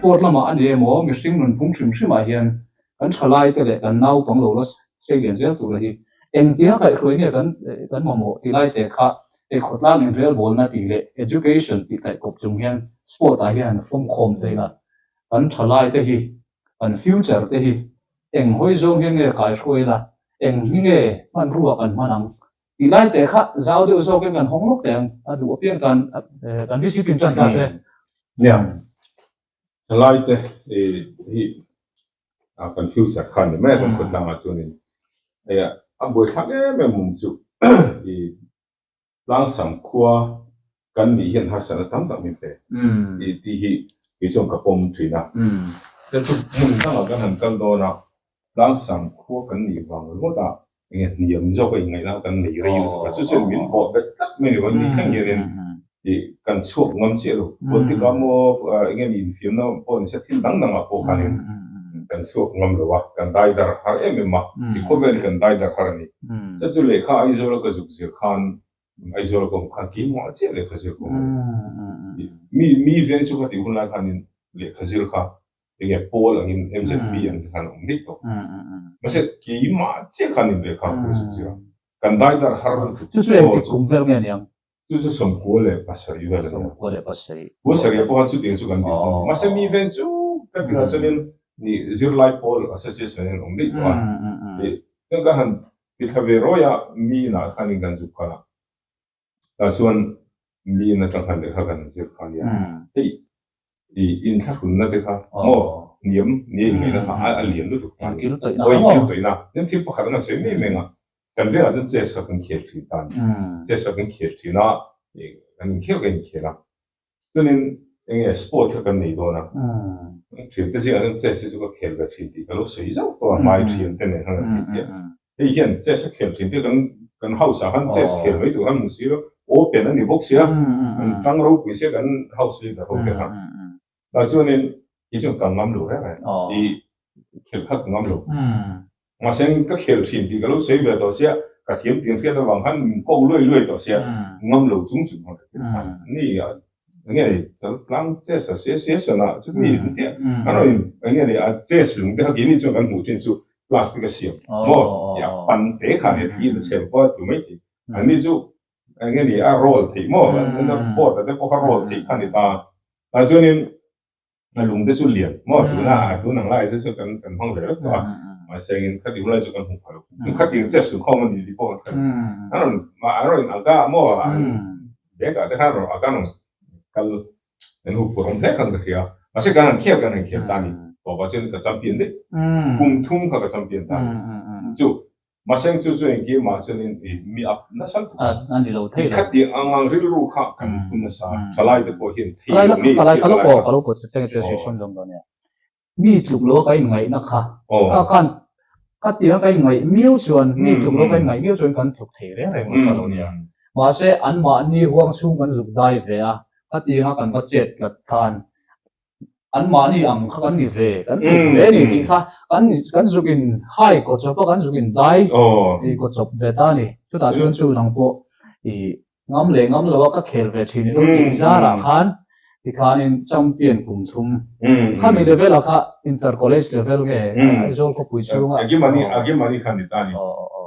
Sport lamah a ni emaw, mihring nunphung hrim hrimah hian kan thalaite leh kan naupang lo la sei lian zel tura hi engtia kaihhruai nge kan kan mamawh tih laite kha hei khawtlang inrelbawlna tih leh education tih kaihkawp chung hian sport ah hian fawmkhawm thei la, kan thalaite hi kan future te hi eng hawi zawng hian nge kaihhruai la, eng hi nge hmanrua kan hman ang tih laite kha zau deuh zawkin kan hawng lawk teh ang, a duh apiang kan kan VCP in tan ta se. Nia, thalaite hi kan future kha a ni mai a kan khawtlangah chuanin hei a buaithlak em em awm chu i Tlangsam khua kan nih hian harsatna tam tak min pe tih tih hi kei chuan ka pawm thin a. Chuan chu hmun dangah kan han kal dawn a, Tlangsam khua kan nih vang ringawt a enge hniam zawk a inngaihna kha kan nei rei lutuk a, chu chuan min bawh bet tlat mai ni vawiin ni thleng hianin ih kan chhuak ngam chiah lo. Politic ah maw enge ni infiamna pawh ni se thil dang dangah pawh khanin kan chhuak ngam lo a, kan dai dar har em em a, i khawvel hi kan dai dar har a ni. Chuan chu lehkha Aizawl a ka zuk zir khan Aizawl a ka awm khan keimah chiah lehkha zir ka awm a ni. Mi mi veng chu ka tih hun lai khanin lehkha zir kha enge pawl angin MZP ang te khan a awm daih tawh. Mahse keimah chiah khanin lehkha ka zuk zir a, kan dai dar har lutuk Chu chu engtik kum vel nge niang? Chu chu 97 vel a ni a. 97. Kua sarih pawh khan chutiang chu kan din a ni. Mahse mi veng chu ka tihah chuanin ni zirlai pawl association hian awm daih tawh a. Chuan ka han ti thla ve rawi a, mi inah khanin kan zuk kal a. Tah chuan mi in atang khan lehkha kan zir kha a nia. Hei i inthlahrunna te kha maw hniam nia inngaihna kha a lian lutuk ta a ni. Aw inkiltawihna. Tin thil pakhat an han sawi mai mai ang a, kan velah chuan chess kha kan khel thin ta a ni. Chess kha kan khel thin a, kan inkhel kan inkhel a. Chuanin enge sport kha kan nei dawn a, thiante zingah chuan chess hi chu ka khel ve thin tih ka lo sawi zauh tawh a, hmai thiante nen khan kan tih tih a. Hei hian chess a khel thin te kan kan house ah khan chess khel mai tur khan hmu si lo, open a ni bawk sia, kan tang ropui sia kan house leader ho te kha. Tah chuanin kei chuan ka ngam lo reng reng, i khel kha ka ngam lo. Mahse ka khel thin tih ka lo sawi ve tawh sia, ka thiam tih an hriat avang khan min ko luai luai tawh sia, ngam lo chung chung khan ka khel ta ni a. Enge ni chaltlang chess association ah chu mi an tia, an rawn in enge ni a chess lung te kha keini chuan kan hmuh thin chu plastic a siam maw tia pan te kha nia thli in a chhem pawh a tlu mai thei. Anni chu enge ni a roll theih maw board ah te pawh kha roll theih kha a ni ta. Tah chuanin a lung te chu lian maw tuna a tun ang lai te chu kan kan hmang ve vek tawh a mahse engin khati hun lai chu kan hmu phah lo khatiang chess lu khawm a ni tih pawh kan hre an rawn an rawn aga maw an bag ah te khan rawn aga rawn kal an hu phur awm hle khan ka hria mahse kan han khel kan han khel ta a ni tawpah chuan ka champion daih kum thum kha ka champion ta a ni chu Mahse chu chu engkim ah chuanin i mi up nasa lutuk a. A ni lo thei lo. Khati ang ang rilru kha kan pu nasa a, thalai te pawh hian thei lo ngei tih a lai kha. Ka lo pawh chu cheng chu sawi dawn dawn nia. Mi tluk lo a ka inngaihna kha ka khan khati ang ka inngaih miau chuan mi tluk lo ka inngaih miau chuan kan tluk thei reng reng lo kha lo nia. Mahse anmahni huang chhung kan zuk dai ve a, khati anga kan va chet tlat khan Anmahni ang kha kan ni ve, kan tluk ve a ni tih kha kan kan zuk in hai kaw chawp a, kan zuk in dai i kaw chawp ve ta a ni. Chutah chuan chu nang pawh i ngam leh ngam lo a ka khel ve thin i lo tih zarah khan tikhanin champion kum thum khami level ah kha inter college level nge Aizawl khawpui chhunga. Agimani Agimani kha ni ta a ni.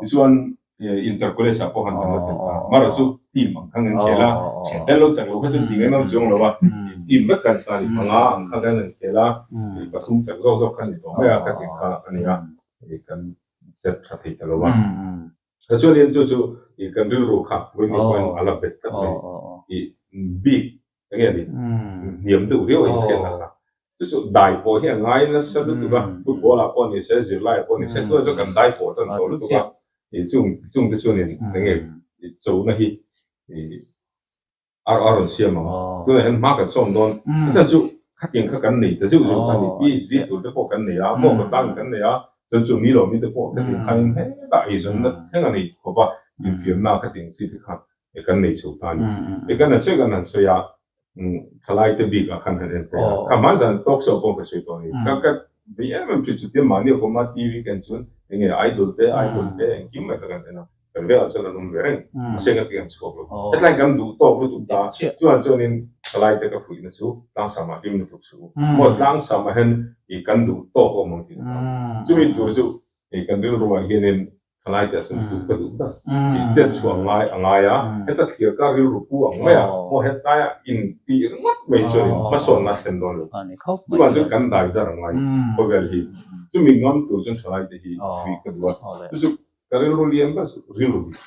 Tichuan Inter college ah pawh khan kan la tel ta. Mara chu team ang khan kan khel a, thian tel lo chak lo kha chuan ti ngaih ngam chuang lo a, team vek kan ta a ni. Panga ang kha kan han khel a, pathum chak zawk zawk kha ni tawh mai a, ka ti kha a ni a, kan set tha thei ta lo a. Chuanin chu chu kan rilru kha vawiin pawhin a la bet tlat mai. Bik Enge ni? Hniam deuh viau a inhriatna kha. Chu chu dai pawh hi a ngai nasa lutuk a, football ah pawh ni se, zirlai ah pawh ni se, tunah chuan kan dai pawh tan tawh lutuk a. Ih chung chung te chuanin enge chona hi ih a rawn siam ang. Tunah hian hma kan sawm dawn. A chhan chu khatiang kha kan nei ta zeuh zeuh ta a ni. PhD tur te pawh kan nei a, maw khawtlangin kan nei a, chuan chu ni lo mi te pawh khatiang khanin hetah eizawnna thleng a nei khawp a, infiamna khatiang chi te kha e kan nei chho ta a ni. E kan han sawi kan han sawi a, thalai te bik ah khan han en thei a. Kha hma zan talk show pawh ka sawi tawh a ni. Ka ka bei em em thin chu tia mahni a kawm a TV ka en chuan enge idol te icon te engkim mai kha kan en a. Kan vengah chuan an awm ve reng. Mahse kan ti an chhuak lo. Hetlai kan duh tawk lutuk ta. Chuan chuanin thalaite ka fuihna chu tlangsam ah hlim lutuk suh u. Maw tlangsam ah hian i kan duh tawk awm ang tih na ta. Chumi tur chu i kan rilru ah hianin thalaite ah chuan duh ka duh ber. I chet chhuah ngai a ngai a. Heta thlir kar rilru pu ang mai a. Maw hetlai ah in tih ringawt mai chuanin hmasawnna a thlen dawn lo. Chuvang chuan kan dai dar a ngai khawvel hi. Chumi ngam tur chuan thalaite hi fuih ka duh a. Chu chu Ka rilru lian ber chu rilru dik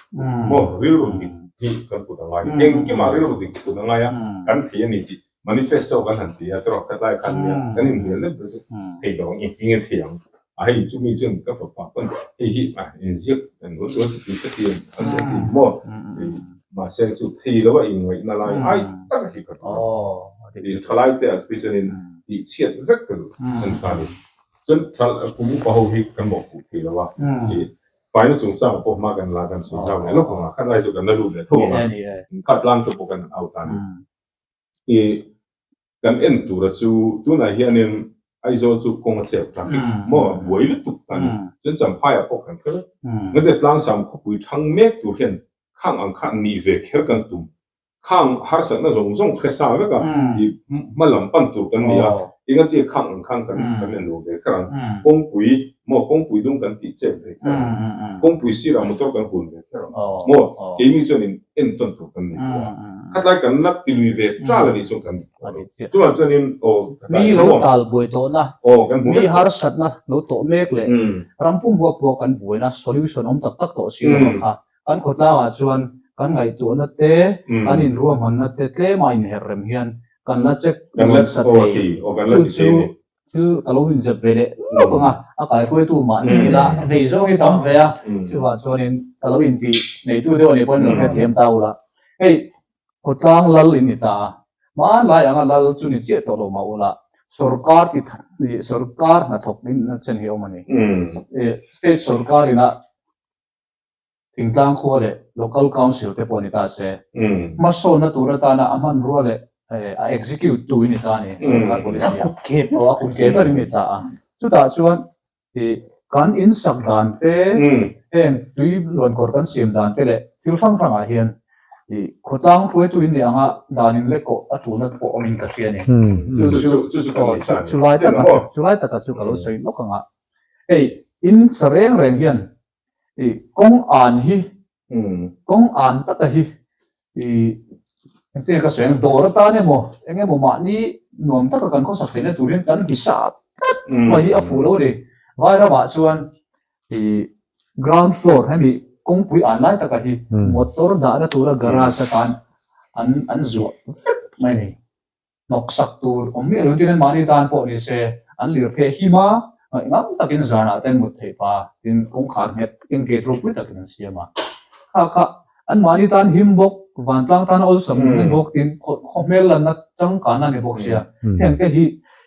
maw? Rilru dik hi kan put a ngai. Engkimah rilru dik put a ngai a, kan thei a ni tih manifesto kan han ti a, tawrh khatlai khan nia kan inhnial deuh ber chu thei lo ang, engtin nge thei ang? A hei chumi chuan ka fapa pawn hei hi a inziak an rawn chuan chuti ka ti an rawn ti maw? Mahse chu thei lo a inngaihna lai ai tak hi ka duh a. Thalai te ah phei chuanin tihchhiat vek ka duh a ni ta a ni. Chuan kum upa ho hi kan mawhpuh thei lo a, i faina chungchang pawh hma kan la kan sawi zau leh lawk ang a, khat lai chu kan la lut leh tho ang a, khat tlang te pawh kan out a ni. I kan en tura chu tunah hianin Aizawl chu kawng a chep traffic maw buai lutuk ta ni, chuan Champhaiah pawh kan hre vek. Engati Tlangsam khawpui thang mek tur hian khang ang kha nih ve kher kan tum Khang harsatna zawng zawng hre sa vek a, i hma lam pan tur kan ni a, engati khang ang khan kan kan en lo ve kher ang. Kawngpui maw kawngpui dung kan tih chep ve kher ang. Kawngpui sirah motor kan hun ve kher ang. Maw keini chuan in entawn tur kan nei tawh a. Khatlai kan la ti lui ve tal a nih chuan kan dik tawh lo. Tunah chuanin aw khatlai Mi lo tal buai tawhna, mi harsatna lo tawh mek leh ram pum huap pawh kan buaina solution awm tak tak tawh si lo ang kha. Kan khawtlangah chuan kan ngaihtuahna te, kan inruahmanna te tlema inherh rem hian kan la check nuam sa thei. Chu chu thil ka lo inzep ve leh lawk ang a, a kaihruaitu mahni ila vei zawng hi tam ve a, chuvah chuanin ka lo intih neitu deuh a nih pawhin lo hrethiam ta ula. Hei khawtlang lal in ni ta a, hmanlai anga lal chu ni chiah tawh lo mah ula, sorkar ti sorkar hnathawk in chen hi a awm a ni. State sorkar ina Thingtlang khua leh Local Council te pawh ni ta se, hmasawnna tur atana a hmanrua leh a execute tu i ni ta a ni, sorkar policy a. Aw, a kut ke ber i ni ta a. Chutah chuan kan insak dan te, heng tui luankawr kan siam dan te leh thil hrang hrangah hian khawtlang hruaitu in nih anga dan in lekawh a tulna te pawh awmin ka hria a ni. Chu chu chulai taka chu ka lo sawi lawk ang a. Hei, in sa reng reng hian I kawng an hi kawng an taka hi i engtin nge ka sawi ang dawr atan emaw eng emaw mahni nuam taka kan khawsak theihna tur hian kan hisap tlat mai hi a fuh lo a ni. Vai ramah chuan i ground floor hemi kawngpui an lai taka hi motor dahna tura garage atan an an zuah vek mai a ni. Hnawksak tur awm miah lo tin anmahni tan pawh ni se an lirtheh him a, ngaihnam takin zanah te an mut theih pa tin kawngkhar nghet takin gate ropui takin an siam a. Kha kha anmahni tan him bawk, vantlang tan awlsam ni bawk tin khaw hmel lanna changkanna ni bawk sia. Heng te hi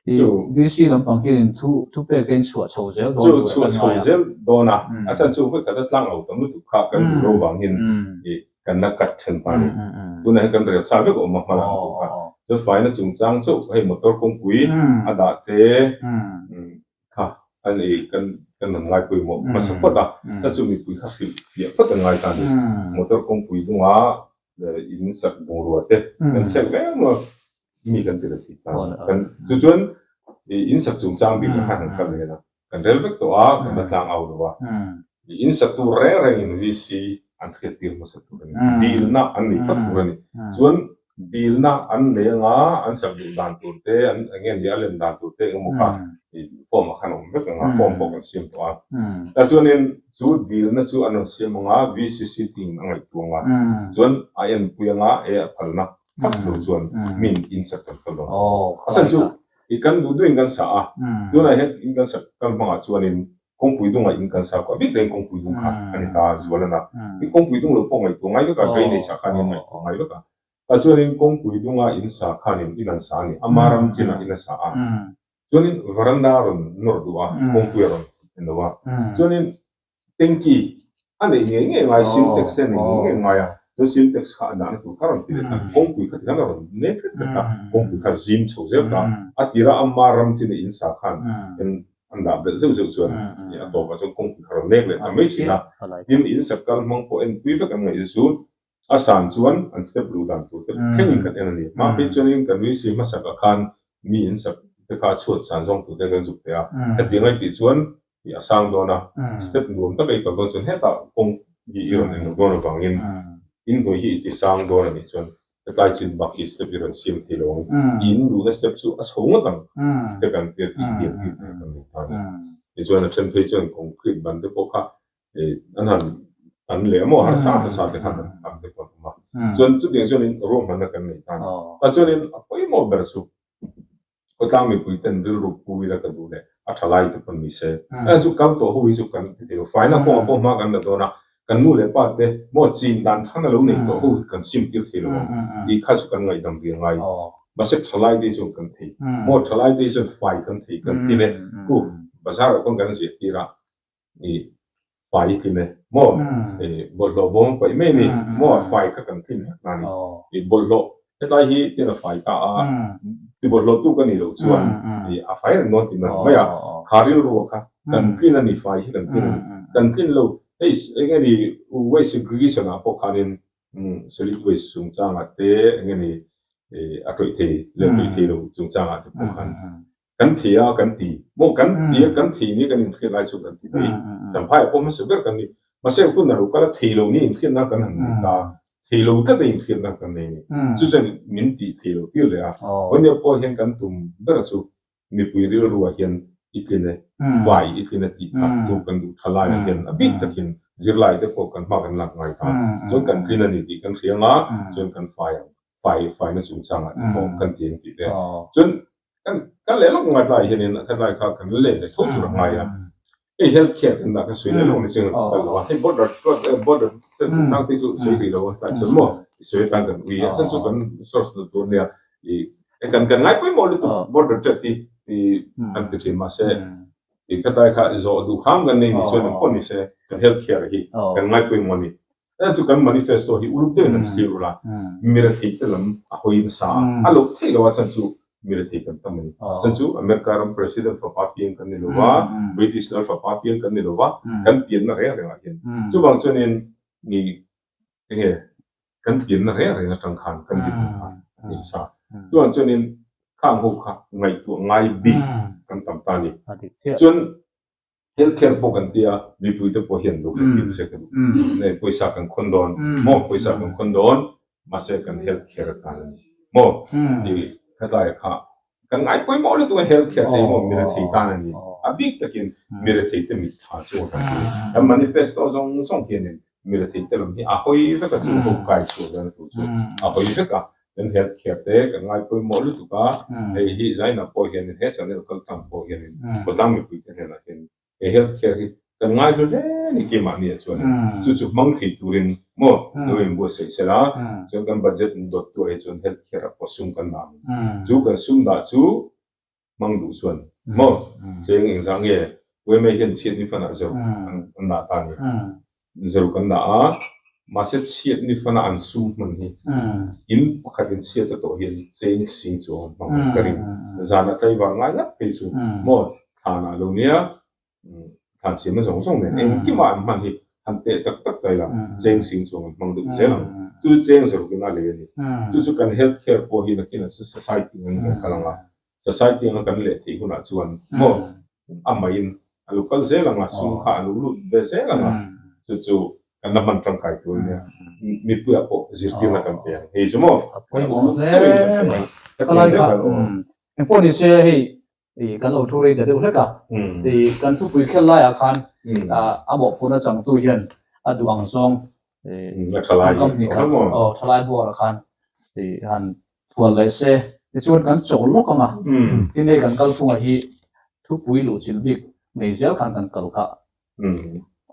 i VC lampang hianin thu thupek te in chhuah chho zel dawn tur a kan ngai a. Chhuah chho zel dawn a, a chhan chu vawikhat a tlang lo tam lutuk kha kan duh lo vangin i Kan la cut then ta ni. Tunah hian kan rel sa vek a awm a hma lam tur kha. Chuan faina chungchang chauh hei motor kawngpui a dah te kha a nei kan kan rawn ngai pawimawh hmasa phawt a. Chuan chu mipui kha hrilh fiah phawt an ngai ta ni. Motor kawngpui dungah in sak bungrua te kan chhek vek a mi kan ti la thei ta. Kan chu chuan in sak chungchang bik kha kan kal leh a. Kan rel vek tawh a, kan la tlang au lo a. In sak tur reng rengin VC an hriat tir hmasa tur a ni. Dilna an nei phawt tur a ni. Chuan dilna an nei anga an sak duh dan tur te, an eng nge ni a len dan tur te engemaw kha form ah khan a awm vek ang a, form pawh kan siam tawh a. Tah chuanin chu dilna chu an rawn siam anga VCC team a ngaihtuah anga, chuan a enpui anga e a phalna phawt lo chuan min in sak kan phal lo. A chhan chu I kan duh duhin kan sa a, tunah hian in kan sak kal hmangah chuanin kawngpui dungah in kan sa kuah bik takin kawngpui dung kha a ni ta a, Zualana. I kawngpui dung lo pawh ngaihtuah ngai vek a, drainage ah khan in ngaihtuah ngai vek a. Tah chuanin kawngpui dunga in sa khanin in an sa a ni, ama ram chinah in a sa a. Chuanin varanda a rawn nawr duh a, kawngpui a rawn en lo a. Chuanin Tanky a neih ngei ngei ngai, Sintex te a neih ngei ngei ngai a, chuan Sintex kha a dahna tur kha a rawn ti leh ta, kawngpui kha tikhan a rawn nek hlek hlek a, kawngpui kha a zim chho zel ta, a tira ama ram chin a in sa khan en an dah belh zeuh zeuh chuan a tawpah chuan kawngpui kha rawn nek leh ta mai thin a. Tin, in sak kal hmang pawh enpui vek an ngaih chu a san chuan an step luh dan tur te thlengin kan en a ni. Mah phei chuanin kan ui si hmasakah khan mi in sak te kha a chhuat san zawng tur te kan zuk teh a. Hetiang a i tih chuan i a sang dawn a, step nuam tak a i kal dawn chuan hetah kawng hi i rawn en lo dawn avangin in hnuai hi i ti sang dawn a nih chuan hetlai chin bak hi step i rawn siam thei lo ang. I in luhna step chu a chho ngawt ang te kan tia tih biak tir te kan nei ta a ni. Tichuan a then phei chuan concrete ban te pawh kha an han tan leh a maw harsa harsa te khan an tan te pawh an awm a. Chuan chutiang chuanin ruahmanna kan nei ta a ni. Tah chuanin a pawimawh ber chu Khawtlang mipui ten rilru pu ila ka duh leh a tha lai te pawn ni se. Heng chu kal tawh ho hi chu kan ti thei lo. Faina kawngah pawh hma kan la dawn a, kan nu leh pa te maw chin dan than a lo nei tawh ho hi kan sim tir thei lo ang tih kha chu kan ngaihdam ve ngai. Mahse tha lai te hi chuan kan thei. Maw tha lai te hi chuan fai kan thei kan tin e. Khu bazar ah pawn kan ziah tir a. I fai i tlin e maw? I bawlhhlawh bawm a paih mai a ni maw? Fai kha kan tlin vek na a ni. I bawlhhlawh hetlai hi tin a fai ta a, ti bawlhhlawh tu ka nih loh chuan i a fai reng dawn tihna mai a, kha rilru kha kan tlin a ni, fai hi kan tlin a ni. Kan tlin lo, hei eng nge ni waste segregation ah pawh khanin solid waste chungchangah te eng nge ni a tawih thei leh tawih thei lo chungchangah te pawh khan Kan thei a kan ti maw kan ti a kan thei ni kan inhriat lai chu kan ti mai. Champhai ah pawh hmasa ber kan ni. Mahse hun a lo kal a thei lo ni inhriatna kan han nei ta. Thei lo tlat a inhriatna kan nei ni. Chu chuan min tih thei lo tir leh a. Vawinia pawh hian kan tum ber chu mipui rilru ah hian i tlin e, vai i tlin e tih kha tu kan duh tha lai ah hian a bik takin zirlai te pawh kan hma kan lak ngai ta. Chuan kan tlin a ni tih kan hria ang a, chuan kan fai ang. Fai faina chungchangah te pawh kan ti ang tih te. Chuan Kan kan leh lawk ngai tlai hianin ka tlai kha kan let leh tho tur a ngai a. Hei health care kan dah ka sawi leh lawk ni chiang ka lo a. Hei border border te chungchang te chu sawi rih lo a tlai chuan maw i sawi atan kan ui a. Chhan chu kan source duh tur nia i kan kan ngai pawimawh lutuk border chat hi i kan ti thin mahse i ka tlai kha zawh duh hram kan nei nih chuan engpawh ni se kan health care hi kan ngai pawimawh a ni. Heng chu kan manifesto hi uluk deuhin an thlir ula, mi rethei te lam a hawi nasa a, a loh theih lo a chhan chu mi rethei kan tam a ni. Chhan chu America ram President fapa piang kan ni lo va, British lal fapa piang kan ni lo va, kan pianna reng rengah hian. Chuvang chuanin ni enge kan pianna reng reng atang khan kan dinhmun khan a hnim sa. Chuvang chuanin khang ho kha ngaihtuah ngai bik kan tam ta a ni. Chuan Health care pawh kan tia, mipui te pawh hian lo hrethiam se ka duh. Nge pawisa kan khawn dawn maw? Pawisa kan khawn dawn, mahse kan health care atan a ni maw? Tih khatlai kha kan ngai pawimawh lutuk a, health care te hi maw mi rethei tan a ni. A bik takin mi rethei te mit tha chu a kan ti. Kan manifesto zawng zawng hianin Mi rethei te lam hi a hawi vek a, chu ho kai chhuah dan tur chu a hawi vek a, kan health care te kan ngai pawimawh lutuk a, hei hi Zainab pawh hianin he channel kal tlang pawh hianin khawtlang mipui te hnenah hian he health care hi kan ngai hlu hle ni keimahni ah chuanin chu chu hmang thei turin maw lo inbuatsaih sela, chuan kan budget dawt tuah hi chuan health care ah pawh sum kan dah ang, chu kan sum dah chu hmang duh chuan maw cheng engzah nge yma hian chhiat ni fanah zero an dah ta ni zero kan dah a mahse chhiat ni fana an sum hman hi in pakhat in chhiat a tawh hian cheng sing chuang an hmang ang ka ring zan a tlaivar ngai ngat phei chu maw thlan ah lo nia Thlan siamna zawng zawng nen engkimah an hman hi han teh tak tak ta ila cheng sing chuang an hmang deuh zel ang. Chu chu cheng zarukin a lei a ni. Chu chu kan health care pawh hi nakinah chu society angin kan kal ang a, society anga kan leh theih hunah chuan maw a maiin a lo kal zel ang a, sum kha a lo lut ve zel ang a, chu chu kan la hman tangkai tur a nia. Mipuiah pawh zirtirna kan pe ang hei chu maw A pawimawh hle mai. Ka lai kha engpawh ni se hei I kan lo thu rei ta deuh hlek a. I kan thupui khel laiah khan a mawhphurhna changtu hian a duh ang zawng company kha aw thalai buarah khan i han thual leh se. Tichuan kan chawl lawk ang a, tin hei kan kalphunga hi thupui luhchilh bik nei zel khan kan kal kha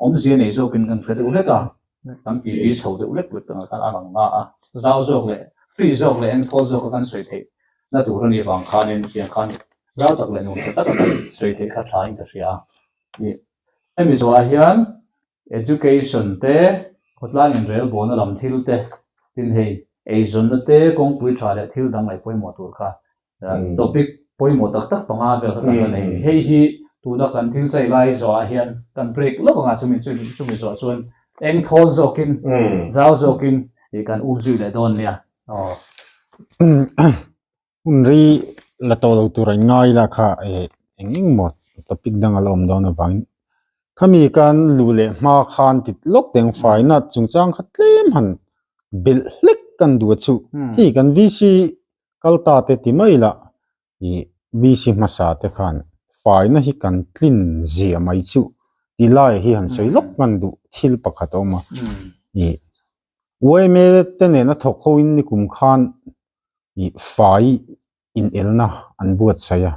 Awmzia nei zawkin kan hre deuh hlek a, kan titi chho deuh hlek hlek ang khan a lang na a, zau zawk leh free zawk leh engthawl zawka kan sawi theih na tur a nih vang khanin tiang khan zau tak leh nuamsa taka kan sawi theih kha tha in ka hria a. Hemi zawhah hian education te, khawtlang inrelbawlna lam thil te, tin hei eizawnna te, kawngpui tha leh thil dang ngaih pawimawh tur kha topic pawimawh tak tak panga vel kha kan la nei a ni. Hei hi. Tuna kan thil chei lai zawhah hian kan break lawk anga chumi chumi zawh chuan eng thawl zawkin zau zawkin ih kan um zui leh dawn nia. Aw. Hun rei la tawh lo tur a inngai la kha eh eng eng maw topic dang a la awm dawn avangin khami kan luh leh hma khan ti lawk teng faina chungchang kha tlem han belh hlek kan duh a chu. Hei kan VC kal ta te ti mai lah Ih VC hmasa te khan faina hi kan tlin zia mai chu ti lai hi han sawi lawk ngan duh thil pakhat a awm a. Ih yma te nena thawk ho in nikum khan ih fai inelna an buatsaih a.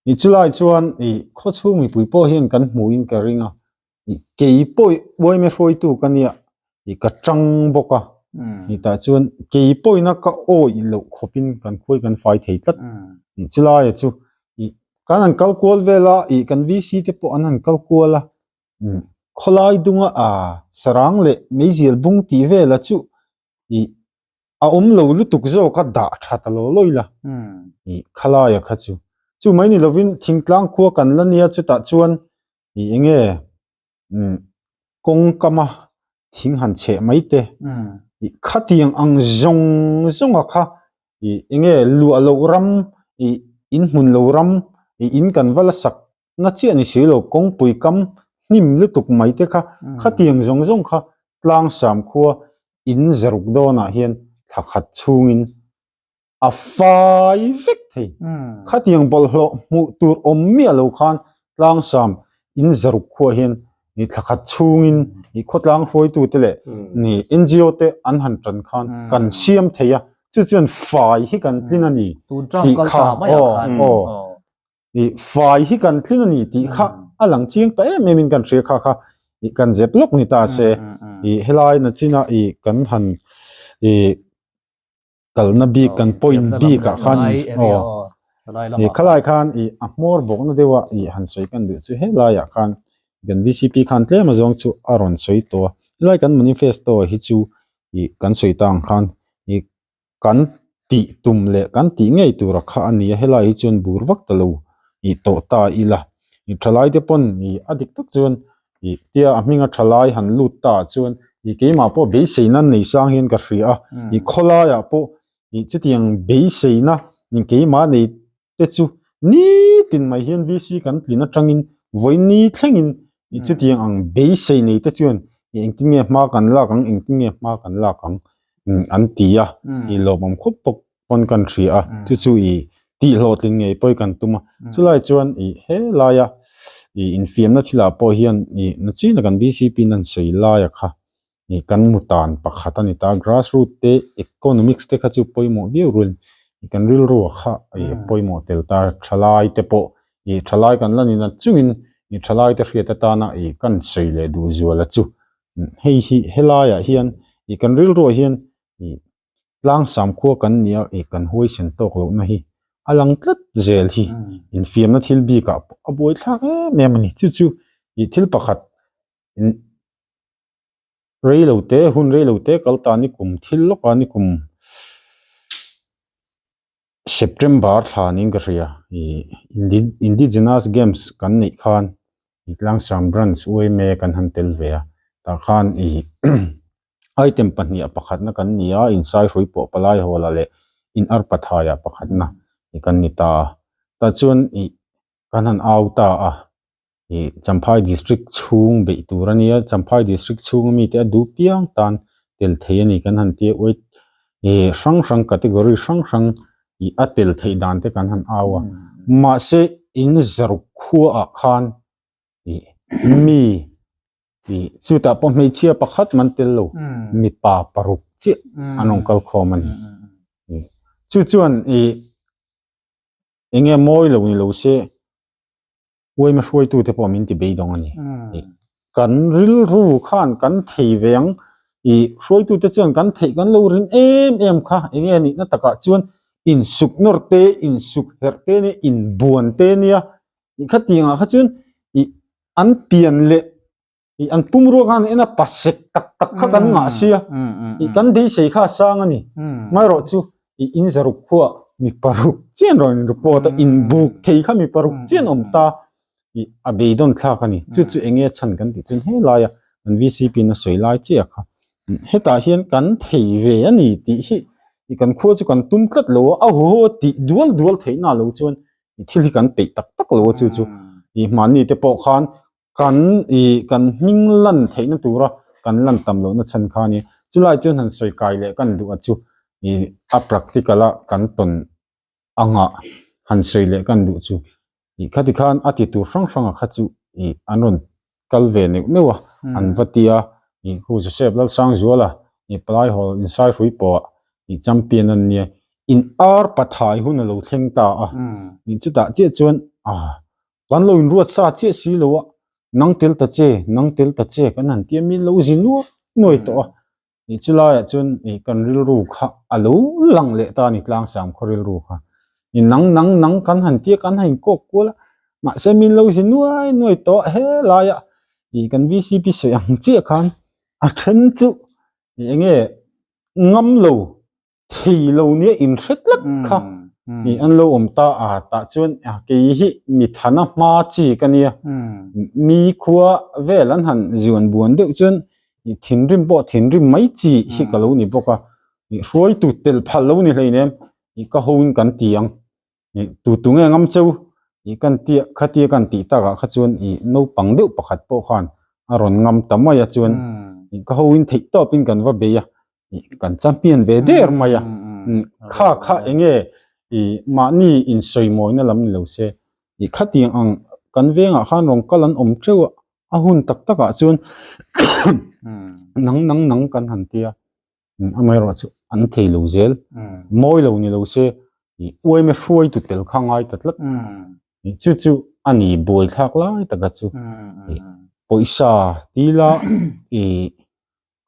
Ih chulai chuan ih khawchhung mipui pawh hian kan hmuh in ka ring a. Kei pawh uaime hruaitu ka nia ih ka tang bawk a ih tah chuan kei pawhin a ka awih loh khawpin kan khuai kan fai thei tlat ih chulai chu ih kan han kal kual vel a ih kan VC te pawh an han kal kual a khawlai dunga ah sarang leh meizial bung tih vela chu ih a awm lo lutuk zawk a dah tha ta lo lawi la ih khalaia kha chu chu mai ni lovin thingtlang khua kan la nia chutah chuan Ih enge umm kawng kama thing han chheh mai te ih khatiang ang zawng zawng a kha ih enge luah loh ram ih in hmun lo ram ih in kan va la sak na chiah ni si lo kawngpui kam hnim lutuk mai te kha khatiang zawng zawng kha tlang sam khua in zaruk dawnah hian thla khat chhungin a fai vek thei. Khatiang bawlhhlawh hmuh tur awm miah lo khan tlangsam in zaruk khuah hian ni thla khat chhungin ni khawtlang hruaitute leh ni NGO te an han tan khan kan siam thei a, chu chuan fai hi kan tlin a ni tih kha aw aw. Ih fai hi kan tling a ni tih kha a lang chiang ta em em in kan hria kha kha ih kan zep lawk ni ta se ih helai na china ih kan han ih kalna bik kan point bik ah khan in aw ih khalai khan ih a hmawr bawkna deuh a ih han sawi kan duh chu helai ah khan kan VCP khan tlem azawng chu a rawn sawi tawh a helai kan manifesto hi chu ih kan sawi ta ang khan ih kan tih tum leh kan tih ngei tura kha a ni a helai hi chuan bur vak ta lo ih tawh ta ila ih thalai te pawn ih a dik tak chuan ih tia a hminga thalai han lut ta ah chuan ih keimah pawh beiseina nei sang hian ka hria a ih khawlaiah pawh ih chutiang beiseina keimah nei te chu nitin mai hian VC kan tlin atangin vawiin thlengin chutiang ang beisei nei te chuan engtin nge hma kan lak ang engtin nge hma kan lak ang an ti a ih lawmawm khawp bawk pawn kan hria a chu chu ih tih hlawhtling ngei pawh hi kan tum a chulai chuan ih helaia ih infiamna thilah pawh hian ih nachina kan VCP in an sawi laia kha Ih kan mutan pakhat a ni ta, grass root te economics te kha chu pawimawh viau rual ih kan rilru a kha ih pawimawh tel ta, thalai te pawh ih thalai kan la ni na chungin ih thalai te hriat atana ih kan sawi leh duh zual a chu. Hei hi helaiah hian ih kan rilruah hian ih tlangsam khua kan ni a ih kan huaisen tawk lohna hi a lang tlat zel hi infiamna thil bikah pawh a buaithlak em em a ni. Chu chu ih thil pakhat Rei lo te hun rei lo te kal ta ni kum thil lawk a ni kum September thla niin ka hria ih Indigenous Games kan neih khan ih Tlangsam Branch UMA kan han tel ve a tah khan ih item pahnih a pakhatna kan ni a insaihruai pawh palai hawla leh in arpa thaiah pakhatna kan ni ta a tah chuan ih kan han au ta a. Ih Champhai District chhung beih tur a nia Champhai District chhunga mite a duh piang tan tel thei a ni kan han tia weight ih hrang hrang category hrang hrang ih a tel theih dan te kan han au a mahse in zaruk khua ah khan ih mi ih chutah pawh hmeichhia pakhat man tel lo mipa paruk chiah an rawn kal khawm a ni ih chu chuan ih eng nge mawi lo ni lo se. Uaima hruaitute pawh min ti beidawng a ni. Kan rilru khan kan thei ve ang ih hruaitute chuan kan theih kan lo rin em em kha eng nge nihna takah chuan insuk nawr te insuk herh te nia inbuan te nia ih khatiangah kha chuan ih an pian leh ih an pumrua khan en a pasek tak tak kha kan ngah sia ih kan beisei kha a sang a ni amaherawh chu ih in zaruk khuah mi paruk chian rawn in report a inbuk thei kha mi paruk chian awm ta. ih a beidawn thlak a ni. Chu chu eng nge chhan kan tih chuan helaia kan VCP in a sawi lai chiah kha hetah hian kan thei ve a ni tih hi ih kan khua chu kan tum tlat lo a, a huho a tih dual dual theih na lo chuan ih thil hi kan peih tak tak lo a chu chu ih mahni te pawh khan kan ih kan hming lan theihna tura kan lan tam lohna chhan kha a ni. Chulai chuan han sawi kai leh kan duh a chu ih a practical a kan tawn anga han sawi leh kan duh chu ih khati khan a ti tur hrang hrang a kha chu ih an rawn kal ve neuh neuh a an va ti a ih khu Joseph Lalsangzuala ih palai hawl insai hrui pawh ah ih champion an nia in ar pathai hun a lo thleng ta a ih chutah chiah chuan ah kan lo inruat sa chiah si lo a nang tel ta che nang tel ta che kan han tia mi lo zi nuai nuai tawh a Ih chu laiah chuan ih kan rilru kha a lo lang leh ta a ni tlangsam khaw rilru kha. Ih nang nang nang kan han tia kan han inkawk kual a, mahse min lo zi nuai nuai tawh a helaiah ih kan VCP sawi ang chiah khan a then chu ih eng nge ngam lo thei lo nia inhre tlat kha ih an lo awm ta a tah chuan kei hi mi thana hma chi ka nia mi khua vel an han zuan buan deuh chuan ih thinrim pawh thinrim mai chi hi ka lo ni bawk a ih hruaitu tel phal lo ni hleinem ih ka hoin kan ti ang ih tu tu nge ngam cheu ih kan tia khatia kan tih takah kha chuan ih naupang deuh pakhat pawh khan a rawn ngam ta mai a chuan ih ka hoin theih tawpin kan va bei a kan champion ve der mai a kha kha enge i mahni insawimawina lam ni lo se i khatiang ang kan vengah khan rawn kal an awm teuh a a hun tak takah chuan nang nang nang kan han tia amaherawh chu an thei lo zel mawi lo ni lo se i uaime hruaitu tel kha ngai ta tlat chu chu a ni buaithlak lai taka chu pawisa tila i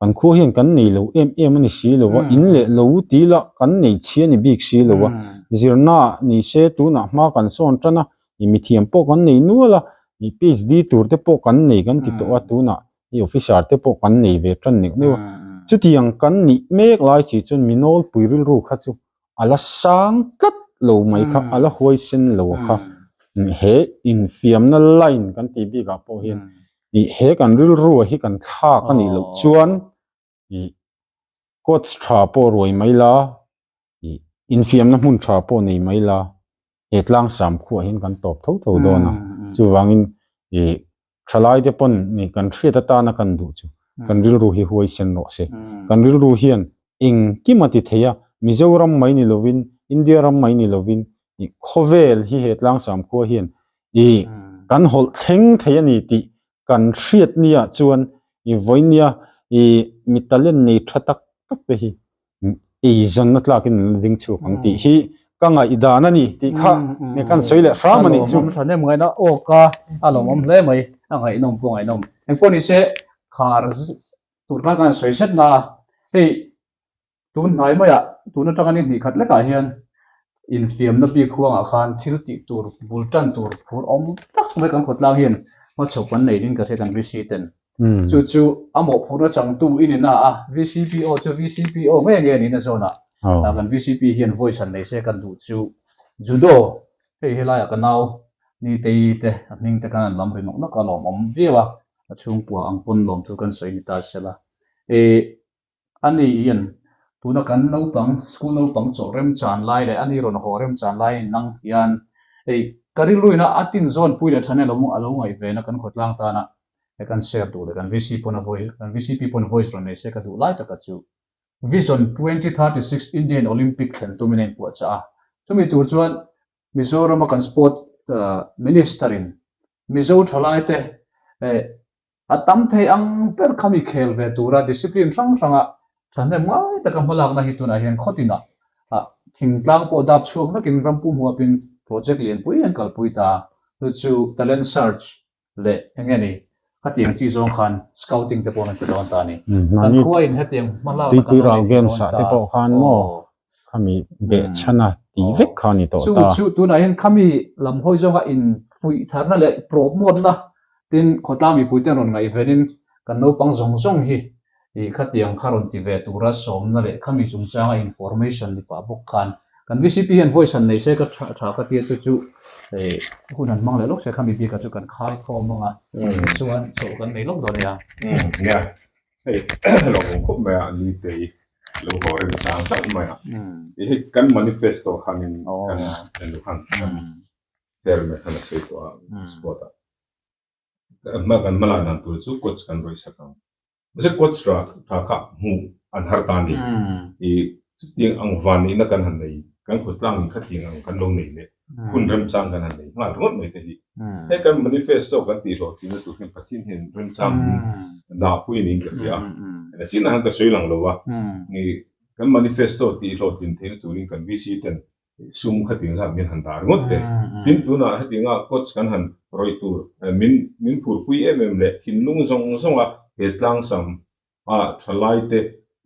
Kan khua hian kan nei lo em em a ni si lo a, in leh lo ti la kan nei chhia ni bik si lo a, zirna ni se tunah hma kan sawn tan a, i mithiam pawh kan nei nual a, i PhD tur te pawh kan nei kan ti tawh a, tunah i officer te pawh kan nei ve tan neuh neuh a, chutiang kan nih mek lai si chuan mi nawlpui rilru kha chu a la sang tlat lo mai kha, a la huaisen lo kha, he infiamna line kan tih bikah pawh hian ih he kan rilru hi kan thlak a nih loh chuan ih coach tha pawh ruai mai la ih infiamna hmun tha pawh nei mai la he tlangsam khuah hian kan tawp tho tho dawn a chuvangin ih thalai te pawn ih kan hriat atana kan duh chu kan rilru hi huaisen rawh se kan rilru hian engkim a ti thei a Mizoram mai ni lovin India ram mai ni lovin ih khawvel hi he tlangsam khua hian ih kan hawlh thleng thei a ni tih kan hriat nia chuan ih vawinia ih mi talent nei tha tak tak te hi eizawnna tlakin an la ding chhuak ang tih hi ka ngaihdan a ni tih kha nge kan sawi leh hram a nih chu. A lawmawm thahnem ngaihna awk a, a lawmawm hle mai, a ngaihnawm pawh a ngaihnawm. Engpawh ni se khar tur khan kan sawi zet na a, hei Tun hnai maiah tun atanga ni hnih khat lekah hian infiamna bik huangah khan thil tih tur bul tan tur phur awm tak mai kan khawtlang hian hmachhawp kan nei ding ka hria kan VC ten. Chu chu a mawhphurhna changtu i ni na a, VCPO chu VCPO nge nge niin a zawn a, kan VCP hian voice han nei se kan duh chu Judo hei helaiah ka nau Nitei te a hming te khan an lam ri nawk nawk a lawmawm viau a, a chhungkua ang pawn lawm thu kan sawi ni ta sela. Ani hian tuna kan naupang, school naupang chawlh remchan lai leh ani rawn haw remchan lai nang hian hei ka rilruina a tin zawn pui leh than elo a lo ngaih ve na kan khawtlang tana he kan share duh leh kan VC pawn a voice kan VCP pawn voice rawn nei se ka duh lai taka chu Vision 2036 Indian Olympic thlen tumin a inpuahchah a, chumi tur chuan Mizorama kan sport minister in Mizo thalaite A tam thei ang ber kha mi khel ve tura discipline hrang hranga thahnem ngai taka hmalakna hi tunah hian khawtinah thingtlang pawh dap chhuak vekin ram pum huapin project lianpui an kalpui ta. Chu chu talent search leh eng nge ni khatiang chi zawng khan scouting te pawh an ti dawn ta a ni. Kan khuain hetiang hmalakna kan lo nei dawn ta. Aw. Khami behchhana tih vek kha a ni tawh ta. Chu chu tunah hian khami lam hawi zawnga infuih tharna leh promote-na tin khawtlang mipuite rawn ngaihvenin kan naupang zawng zawng hi ih khatiang kha rawn ti ve tura sawmna leh khami chungchanga information ni pah bawk khan Kan VCP hian voice han nei se ka tha tha ka tia chu chu eh hun han hmang leh lawk se khami bikah chu kan khai khawm ang a chuan chawlh kan nei lawk dawn a nia. Nia hei lo awm khawp mai a ni te hi lo haw rem chang hlauh mai a hei kan manifesto khanin kan en duh khan kan chairman khan a sawi tawh a sport ah hma kan hma lak dan tur chu coach kan rawih sak ang. Mahse coach ra tha kha hmuh an har ta a ni. I chutiang ang vanneihna kan han nei, kan khawtlang in khatiang ang kan lo nei leh hun remchang kan han nei nghal ringawt mai te hi. Hei kan manifesto kan tih hlawhtlinna tur hian Pathian hian remchang min dahpui niin ka hria a. Ena chinah hian ka sawi lang lo a, i kan manifesto tih hlawhtlin theihna turin kan VC ten sum khatiang zat min han dah ringawt te. Tin, tunah hetianga coach kan han rawih tur min min phurpui em em leh thinlung zawng zawnga he tlangsam a thalai te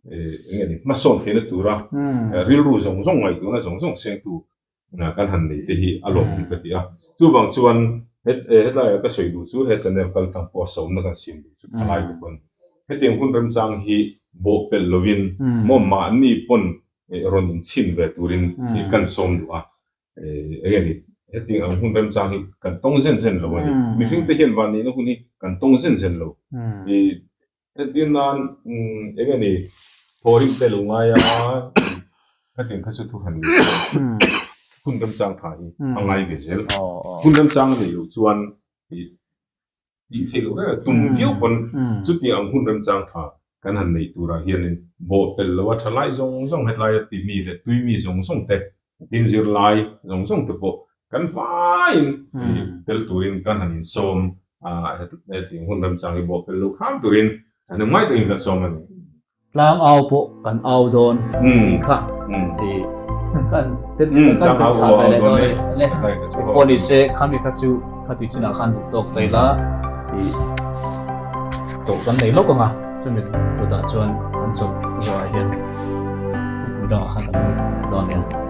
eng nge ni hmasawn theihna tura rilru zawng zawng ngaihtuahna zawng zawng sengtu kan han nei te hi a lawmawm ka ti a. Chuvang chuan hetlaiah ka sawi duh chu he channel kaltlang pawh a sawmna kan siam duh chu thalai te pawn hetiang hun remchang hi bawhpelh lovin maw mahni pawn rawn inchhin ve turin kan sawm duh a, eng nge ni, hetiang ang hun remchang hi kan tawng zen zen lo a ni. Mihring te hian vanneihna hun hi kan tawng zen zen lo. Entir nan eng nge ni, thawhrim te lo ngai a, hetiang kha chu thu han ni se, hun remchang tha hi a ngai ve zel. Hun remchang a neih loh chuan Tih theih loh reng a tum viau pawn chutiang ang hun remchang tha kan han neih turah hianin bawhpelh lo a tha lai zawng zawng hetlai a ti mi leh tui mi zawng zawng te tin zirlai zawng zawng te pawh kan vaiin tel turin kan han insawm a hetiang hun remchang hi bawhpelh lo hram turin han ngai takin kan sawm a ni. Tlang au pawh kan au dawn tih kha kan kan kan chah ve leh dawn a ni. Pawh ni se khami kha chu kha tui chinah khan duh tawk ta ila tih tawh kan nei lawk ang a, chumi kutah chuan kan chawlh zawhah hian thupui dangah khan kan lut dawn a nia.